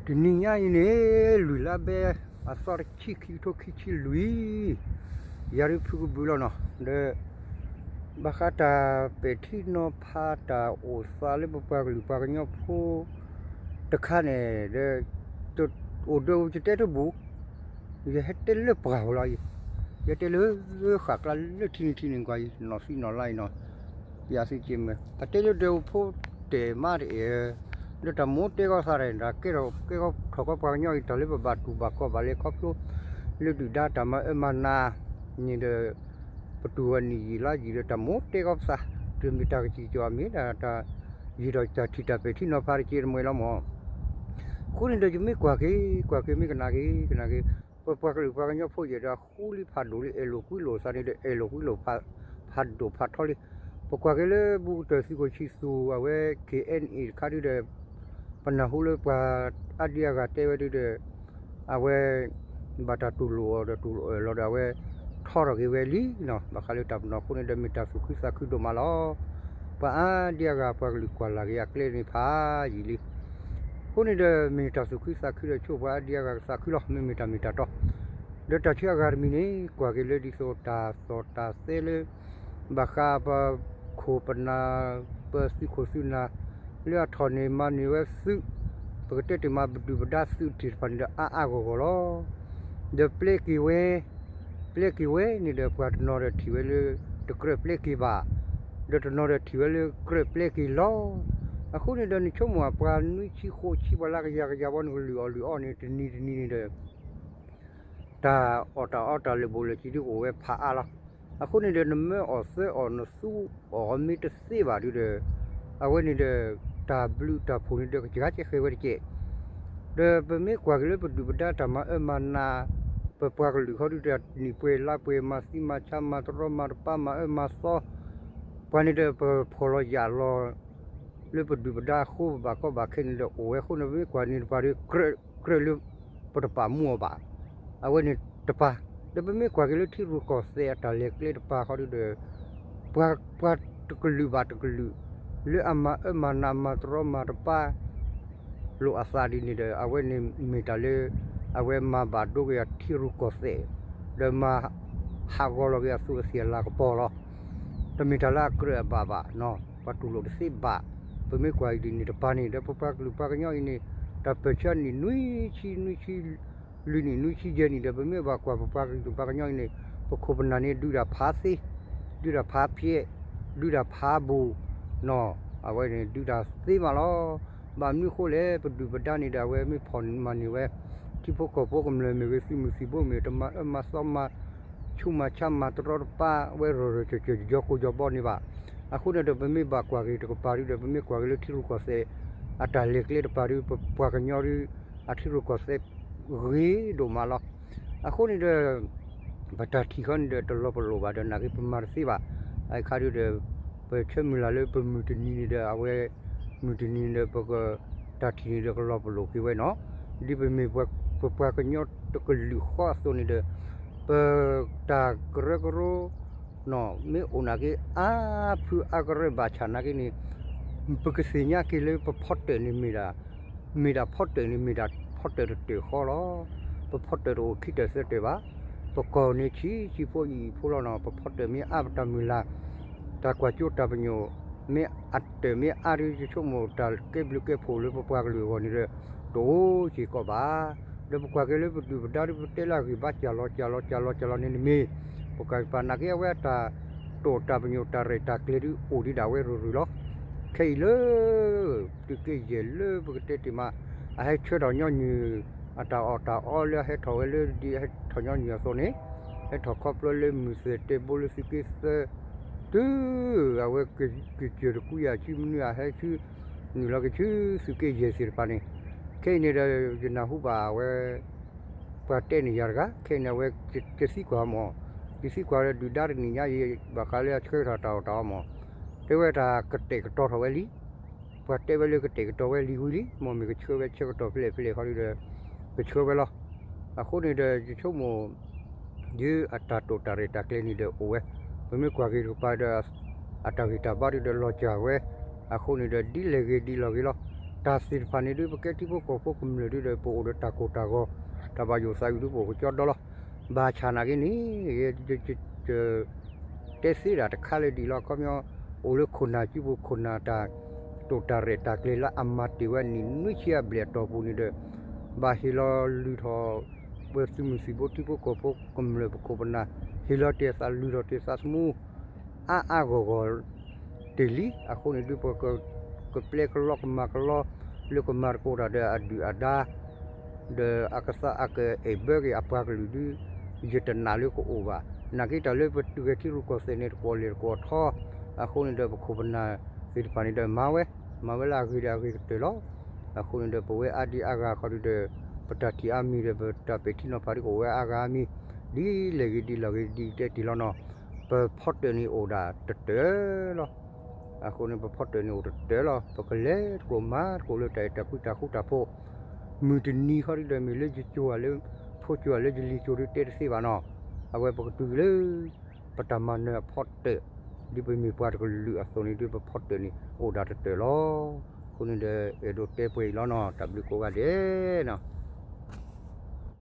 တနံၤညါအံၤန့ၣ် လွံၢ်လါဘဲ အသီတဆံခံကထိခံဆံလွံၢ်, ယၤဒုးဖုကဘုးလီၤနီၤ, ဒီး ဘၣ်ဃးတၢ်ပဲာ်ထံနီၤဖးတၢ်အိၣ်သးလၢပပှၤကလုာ်ပှၤကညီဖိတခါန့ၣ် ဒီး အိၣ်ဒၢးယတဲတဘူၣ်, ယဟဲတဲလၢပှၤဧိၤလီၤအံၤ, ယတဲလၢဃာ်ကျါလၢထံနံၤထံနံၤကွၢ်အံၤ နီၢ်သံနီၢ်လါအံၤနီၤ, ယၤသံက့မ့ၢ် အတဲလၢဒၢးဖိတဲာ်မးတအဲၣ် ဒီးတၢ်မိၣ်တဲကီသးန့ၣ် တၢ်ကဲထီၣ်ကဲထီၣ်ကီပှၤကညီအံၤ တၢ်လၢပဘၣ်တူၢ်ဘၣ်ကီဘၣ်လဲၤခီဖျိ လၢဒုၣ်ဒါတၢ်မၤအၢမၤနးန့ၣ်ဒီး ပတူၢ်ဝဲနံၣ်ယံာ်လါယံာ်ဒီးတၢ်မိၣ်တဲကီပသး တမ့ၢ်တၢ်ကစံၣ်ကီၤ မ့ၢ်ဒၣ်တၢ် ယံာ်ဒီးတၢ်ထံၣ်တၢ်ပဲာ်ထံနီၤဖးတက့ၢ်တမှဲၤလီၤမၢ်. အဃိန့ၣ်ဒီးယမ့ၢ်ကွၢ်က့ၤ ကွၢ်က့ၤမ့ၢ်ကနၣ်က့ၤ ကနၣ်က့ၤ ပပှၤကလုာ်ပှၤကညီဖိယဲၢ်ဒီးအဃိလံဖးဒိၣ်လံ အဲၣ်လိာ်ကွံလိာ်သးန့ၣ်ဒီး အဲၣ်လိာ်ကွံလိာ်ဖးဒိၣ်ဖးထီလံ. ပကွၢ်က့ၤလၢဘူးကတၢၢ်သုးခိၣ်ဆံသူၣ် အဝဲ ခ့ၣ်အဲၣ်အဲၣ် တခါဒုဒီး ပနၢ်ဟူလၢပှၤအါဒံအါဂၤတဲဝဲဒုဒီး အဝဲ ဘၣ်တၢ်တူၢ်လိာ်အီၤဒီးတူၢ်လိာ်အၢၣ်လီၤဒီး အဝဲထီထီၣ်က့ၤဝဲလံနီၤ. ဘၣ်ဃးလၢတၢ်ပနီၣ်အဃိန့ၣ်ဒီး မ့ၢ်တၢ်သူၣ်ခုသးခုဒိၣ်မးလီၤ. ပှၤအါဒံအါဂၤပှၤကလုာ်ကွၢ်လၢ်က့ၤအကျဲန့ၣ်ဖးယံာ်လံ. အဃိန့ၣ်ဒီး မ့ၢ်တၢ်သူၣ်ခုသးခုဒီး ဆိပှၤအါဒံအါဂၤကသးခုလီၤ. မ့မ့ၢ်တၢ်မ့ၢ်တၢ်တီ ဒီးတၢ်ဆၢအဂၤတမံၤန့ၣ် ကွၢ်က့ၤလၢဒ်သိးတၢ်သီၣ်တၢ်သဲလၢ ဘၣ်ဃးပခိၣ်ပနၢ် ပသုးခိၣ်သုးနၢ် လၢအထီၣ်န့ၢ်မၤန့ၢ်ဝဲသုး ပကတဲတ့ၢ်မးပဒုၣ်ပဒါသုးသ့ၣ်တဖၣ်န့ၣ်ဒီး အါအါဂီၢ်ဂီၢ်လီၤ. ဒီးပျဲက့ၤဝဲ ပျဲက့ၤဝဲန့ၣ်ဒီး ပှၤတနီၤဒီးထံၣ်ဝဲလၢ တကြၢးပျဲက့ၤဘၣ်, ဒီးတနီၤဒီးထံၣ်ဝဲလၢကြၢးပျဲက့ၤလီၤ. အဃိန့ၣ်ဒီး နဆိကမိၣ်ပှၤနွံဆံဃိးဆံ ပှၤလၢကယၤကယၤဘီ နကလုာ်အီၣ်လုာ်အီန့ၣ် တနံၤတနံၤန့ၣ်ဒီး တၢ်အီၣ်တၢ်အီတၢ်လၢာ်ဘိၣ်လၢာ်စ့ၤဒုအိၣ်ဝဲဖးအါလီၤ. အဃိန့ၣ်ဒီး နမၢအီၣ်သၢအီၣ် နသူအီၣ်မ့ၢ်တသ့ဘၣ်ဒုဒီး အဝဲန့ၣ်ဒီး တၢ်ဘျုးတၢ်ဖှိၣ်န့ၣ်ဒီး ကစှၤကဲဃဲၤဝဲတက့ၢ်. ဒီးပမ့ၢ်ကွၢ်က့ၤလၢပဒုၣ်ပဒါတၢ်မၤအၢမၤနး ပပှၤကလုာ်ခီဒုဒီး နံၣ်ပှဲၤလါပှဲၤ မၤသံမၤဆါ မၤတရီမၤတပါ မၤအၢမၤသီ ပှၤန့ၣ်ဒီး ပဖီၣ်လီၤယာ်လီၤ လၢပဒုၣ်ပဒါအဃိ ပဘၣ်ကီဘၣ်ခဲန့ၣ်ဒီး အိၣ်ဝဲအဃိန့ၣ် ပမ့ၢ်ကွၢ်န့ၣ်တပၤဒီး ကြၢးလၢပတပာ်မူအီၤဘၣ်. အဝဲန့ၣ်တပၤ, ဒီးပမ့ၢ်ကွၢ်က့ၤလၢထံရူၢ်ကီၢ်သဲးအတၢ်လဲၤကျဲတပၤခီဒုဒီး ပှၤ ပှၤတကလုာ်ဘၣ်တကလုာ် လၢအမၤအၢမၤနး မၤတရီမၤတပါ လိာ်အသးဒ်န့ၣ်ဒီး အဝဲန့ၣ်မ့ၢ်တၢ်လၢ အဝဲမၤဘၣ်ဒိက့ၤအထံရူၢ်ကီၢ်သဲး ဒီးမၤဟးဂီၤလီၤက့ၤအသူးအသ့ၣ်အလၤကပီၤလီၤ. တမ့ၢ်တၢ်လၢအကြၢးအဘၣ်ဘၣ်နီၤ, ပှၤတူၢ်လိာ်တသ့ဘၣ်. ပမ့ၢ်ကွၢ်အံၤဒ်န့ၣ်တပၤန့ၣ်ဒီး ပပှၤကလုာ်ပှၤကညီအံၤန့ၣ် တၢ်ပၢၢ်ဆၢအနံၣ်နွံဆံ နွံဆံ လွံၢ်နံၣ်နွံဆံယဲၢ်နံၣ်ဒီး ပမ့ၢ်ဘၣ်ကွၢ်ပပှၤကလုာ်ပှၤကညီအံၤန့ၣ် ပခိၣ်ပနၢ်န့ၣ် ဒုးတၢ်ဖးသ့, ဒုးတၢ်ဖးဖျဲး, ဒုးတၢ်ဖးဘူးနီၤ, အဝဲန့ၣ်ဒုးတၢ်သ့မးလီၤ. ဘၣ်မနုၤအဃိလဲၣ် ပဒုၣ်ပဒါန့ၣ်ဒီး အဝဲမ့ၢ်ဖီၣ်မၤန့ၢ်ဝဲ ထံဖိကီၢ်ဖိကမျၢၢ်မ့ၢ်ဂ့ၤ သုးမုၢ်သံၣ်ဘိမ့ၢ်ဂ့ၤ တမၤအၢမၤသီမၤ ဆူးမၤဆါမၤတရီတပါဝဲ ရီၤရီၤကၠီၤကၠီၤ ယီၤကိၢ်ယီၤဘီန့ၣ်ဘၣ်. အဃိန့ၣ်ဒီး ပမ့ၢ်ဘၣ်ကွၢ်က့ၤတကပၤဒုဒီး ပမ့ၢ်ကွၢ်က့ၤလၢထံရူၢ်ကီၢ်သဲး အတၢ်လဲၤကျဲတပၤဒု ပပှၤကညီဒု အထံရူၢ်ကီၢ်သဲးဂ့ၤဒိၣ်မးလီၤ. အဃိန့ၣ်ဒီး ပတၢ်ထံၣ်ဃီန့ၣ်ဒီး တလီၤပလိာ်ဘၣ်ဒီး နာ်က့ပမၤတသ့ဘၣ်. အခါဒုဒီး ပဆၢမုၢ်လၢ်လၢပမုၢ်တနံၤန့ၣ်ဒီး အဝဲ မုၢ်တနံၤန့ၣ်ဒီး ပက တၢ်ထံၣ်န့ၣ်ဒီး ကလီၤပလိာ်က့ၤဝဲနီၤ. ဒ်ပမ့ၢ်ပပှၤကညီတကလုာ်ဃီအသိးန့ၣ်ဒီး ပတၢ်ကရၢကရိ နီၤ မ့ၢ်အိၣ်နာ်က့ အါဖုအါကရၢဘၣ်ဆၣ်နာ်က့န့ၣ် ပကသ့ၣ်ညါက့ၤလၢပဖီတၢၣ်န့ၣ်မ့ၢ်ဒၣ် မ့ၢ်ဒၣ်ဖီတၢၣ်န့ၣ် မ့ၢ်ဒၣ်ဖီတၢၣ်တတၢၣ်ဃီလီၤ. ပဖီတၢၣ်တအိၣ်ခံတၢၣ်သၢတၢၣ်ဘၣ်. ပကီၢ်န့ၣ်ဆံးဆံးဖိအံၣ်အံၣ်ဖိလီၤနီၤ. ပဖီတၢၣ်မ့ၢ်အါ ပတၢ်မုၢ်လၢ် တၢ်ကွၢ်ကၠိတၢ်ပညိၣ် မ့ၢ်အတၢၣ်မ့ၢ်အါဒု ယဆိကမိၣ်တၢ်ကဲဘျုးကဲဖှိၣ်လၢပပှၤကလုာ်အဂီၢ်န့ၣ်ဒီး တအိၣ်စ့ၢ်ကီးဘၣ်. ဒီးပကွၢ်က့ၤလၢပဒုၣ်ပဒါဒု ပတဲလၢအဂံၢ်ဘါစၢ်လီၤစၢ်လီၤစၢ်လီၤစၢ်လီၤန့ၣ် တမ့ၢ် ပကပာ်နာ်က့ အဝဲအတၢ်တိာ်တၢ်ပညိၣ် တၢ်ရဲၣ်တၢ်ကျဲၤဒု အိၣ်ဒံးဒၣ်ဝဲရူၤရူၤလီၤ. ခဲအံၤလၢ သုးက့ယဲၢ်လၢပကတဲတ့ၢ်မး အဟဲဆှၢထီၣ်ညီနုၢ် အတၢ်အီၣ်တၢ်အီလၢအဟဲထီၣ်ဝဲလၢဒ်အဟဲထီၣ်ညီနုၢ်အသိးန့ၣ် ဟဲထီၣ်ခီဖျိလၢမုၢ်သၢၣ်တဲဘိလၢသုးက့သၢ တုၤအဝဲကစၢၢ်တကူယၤဆူမနုၤအဟဲဆူ နုာ်လီၤက့ၤဆူသုးက့ယဲၢ်သ့ၣ်တဖၣ်န့ၣ် ခဲအံၤန့ၣ်ဒီး ယနၢ်ဟူဘၣ်အဝဲ ပှၤတဲန့ၢ်ယၤတဂၤ ခဲအံၤန့ၣ် အဝဲကသံကွၢ်မၢ်, ကသံကွၢ်လၢဒုၣ်ဒါတနံၣ်ညါအံၤ ဘၣ်ဃးလၢအဆှၢထီၣ်တၢ်အီၣ်တၢ်အီမၢ်, တဲဝဲတၢ်ကတဲာ်ကတီၤထီၣ်ဝဲလံ, ပှၤတဲဝဲလၢကတဲာ်ကတီၤဝဲလံဝံၤလံ, မ့ၢ်မ့ၢ်ကဆှၢဝဲဆၢကတီၢ်ဖဲလဲၣ်ဖဲလဲၣ်ခီဒုဒီး ကဆှၢဝဲလီၤ. အဃိန့ၣ်ဒီး ယဆိကမိၣ် ဒ်အတၢ်တိာ်တၢ်ရဲၣ်တၢ်ကျဲၤန့ၣ်ဒီးအိၣ်ဝဲ, ပမ့ၢ်ကွၢ်က့ၤတကပၤဒီး အတၢ်ဂံၢ်တၢ်ဘါဒုဒီးလီၤစၢ်ဝဲ, အဃိန့ၣ်ဒီး ဒ်လဲၣ်ဂ့ၤဒ်လဲၣ်ဂ့ၤလီၤ. တၢ်သ့ၣ်တဖၣ်န့ၣ်ဒုး ပကဲထံဖိကီၢ်ဖိကမျၢၢ်ဒုးဒီး ပအိၣ်ဒီးတၢ်ကိၢ်တၢ်ဂီၤ တၢ်ဘၣ်ယိၣ်သးအုးဒုး ပအိၣ်ကကၠီဒီလီၤ. ဘၣ်ဆၣ်နာ်က့န့ၣ် တဲသ့ဒၣ်တခါလၢဒ်အံၤလီၤ. ခီပညီ အိၣ်လၢခိၣ်နၢ်စုပူၤ ခိၣ်နၢ်တၢ်တိာ်တၢ်ရဲၣ်တၢ်ကျဲၤလၢအမၤတ့ၢ်ဝဲနံၣ်နွံဆံအဘျဲၣ်အတီၢ်ပူၤန့ၣ်ဒီး ဘၣ်ဟ့ၣ်လီၤလုၢ်ထီၣ် ပသုးမုၢ်သံၣ်ဘိ ထံဖိကီၢ်ဖိကမျၢၢ် ပခိၣ်ပနၢ် ဟ့ၣ်လီၤတ့ၢ်သး လုၢ်ထီၣ်တ့ၢ်သးသမူ အါအါဂီၢ်ဂီၢ်တ့ၢ်လံ. အဃိန့ၣ်ဒုး ပက ကပျဲကလီကမၤကလီ လၢကမၤသကိးတၢ်ဒီးအဒုၣ်အဒါ ဒီးအကသးအကအဲၣ်ဘၢက့ၤအပှၤကလုာ်ဒုး ယတနာ်လၢကအိၣ်ဘၣ်. နာ်က့တၢ်လၢပတုၤဂဲၤထံရူၢ်ကီၢ်သဲးန့ၣ် တကွီၢ်လဲၢ်တကွီၢ်ထီ, အဃိန့ၣ်ဒီး ပခိၣ်ပနၢ်သ့ၣ်တဖၣ်န့ၣ်ဒီး မၤဝဲ, မၤဝဲလၢအဂ့ၤဒီးအဂ့ၤကတၢၢ်လီၤ. အဃိန့ၣ်ဒီး ပဝဲအါဒံအါဂၤခီဒုးဒီး ပတၢ်ထံၣ်အါမံၤဒီး ပတၢ်ပဲာ်ထံနီၤဖးဒ်ကအိၣ်ဝဲအါဂၤအါမံၤ ဒ်လဲၣ်ဂ့ၤဒ်လဲၣ်ဂ့ၤဒ်တဲတ့ၢ်လီၤနီၤ. ပဖီတၢၣ်န့ၣ်အိၣ်ဒၣ်တတၢၢ်လီၤ. အဃိန့ၣ် ပဖီတၢၣ်န့ၣ်အိၣ်တတၢၢ်လီၤ. ပကလဲၤသကိးမၤသကိးလၢတၢ်အဲၣ်တၢ်ကွံတၢ်ဃူတၢ်ဖိး, မုၢ်တနံၤခီဒုးဒီး မ့ၢ်လၢယကၠိဧါလၢ ဖိကၠိဧါလၢယလံၤကၠိဒုးတဲတသ့ဘၣ်နီၤ. အဝဲပကတုၤလၢ ပတၢ်မၤနၢၤအဖီတၢၣ် ဒ်ပမ့ၢ်ပှၤတကလုာ်အသိးန့ၣ်ဒုး ပဖီတၢၣ်န့ၣ်အိၣ်ဒၣ်တတၢၢ်လီၤ. အဃိန့ၣ်ဒီး အဲၣ်ဒိးတဲပှဲၤအံၤလီၤနီၤ. တၢ်ဘျုးကိးဂၤဒဲးနီၤ.